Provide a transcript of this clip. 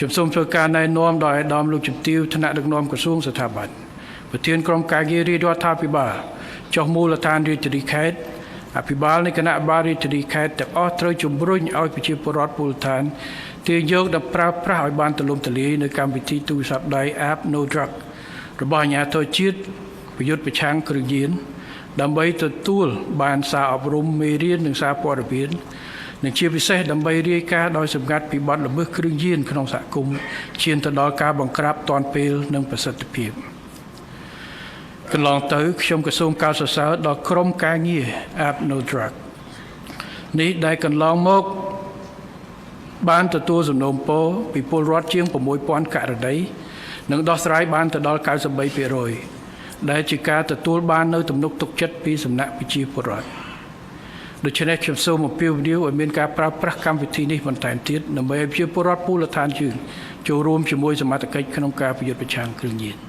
ខ្ញុំសូមធ្វើការណែនាំដល់ឯកឧត្តមលោកជំទាវថ្នាក់ដឹកនាំក្រសួងស្ថាប័នប្រធានក្រុមការងាររាជរដ្ឋាភិបាលចុះមូលដ្ឋានរាជធានីខេត្តអភិបាលនៃគណៈបាលរាជធានីខេត្តទាំងអស់ត្រូវជំរុញឲ្យប្រជាពលរដ្ឋមូលដ្ឋានទាញយកនិងប្រើប្រាស់ឲ្យបានទូលំទូលាយនៅកម្មវិធីទូរស័ព្ទដៃ App No Drug របស់អាជ្ញាធរជាតិប្រយុទ្ធប្រឆាំងគ្រឿងញៀនដើម្បីទទួលបានសារអប់រំមេរៀននិងសារព័ត៌មាននិងជាពិសេសដើម្បីរាយការណ៍ដោយសម្ងាត់ពីបទល្មើសគ្រឿងញៀនក្នុងសហគមន៍ឈានទៅដល់ការបង្ក្រាបទាន់ពេលនិងប្រសិទ្ធភាពកន្លងទៅខ្ញុំក៏សូមកោតសរសើរដល់ក្រុមការងារ App No Drug នេះដែលកន្លងមកបានទទួលសំណូមពរពីពលរដ្ឋជាង6000ករណីនិងដោះស្រាយបានទៅដល់93%ដែលជាការទទួលបាននៅទំនុកទុកចិត្តពីសំណាក់ប្រជាពលរដ្ឋដូច្នេះខ្ញុំសូមអំពាវនាវឲ្យមានការប្រើប្រាស់កម្មវិធីនេះបន្ថែមទៀតដើម្បីឲ្យប្រជាពលរដ្ឋមូលដ្ឋានយើងចូលរួមជាមួយសមត្ថកិច្ចក្នុងការប្រយុទ្ធប្រឆាំងគ្រឿងញៀន។